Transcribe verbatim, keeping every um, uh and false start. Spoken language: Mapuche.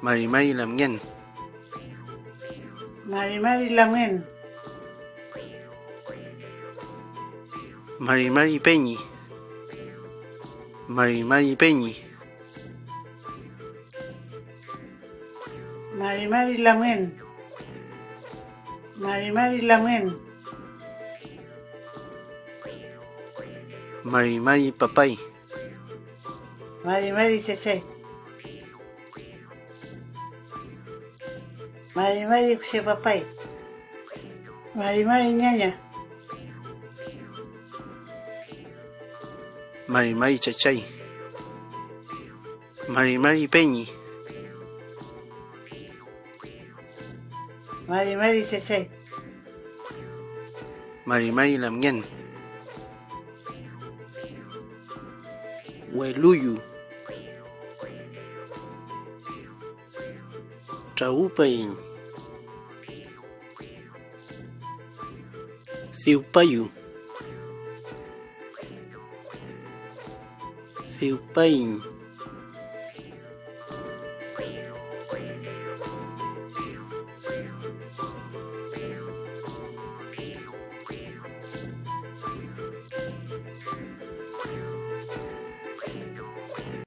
Mari mari lamngen. Mari mari lamngen. Mari mari peñi. Mari mari peñi. Mari mari lamngen. Mari mari lamngen. Mari mari papay. Mari mari chachay. Mari mari kushe papay. Mari mari ñaña. Mari mari chachay. Mari mari peñi. Mari mari chachay. Mari mari lamngen. Weluyu. Trawüpaiñ. Diwpayu. Diwpaiñ.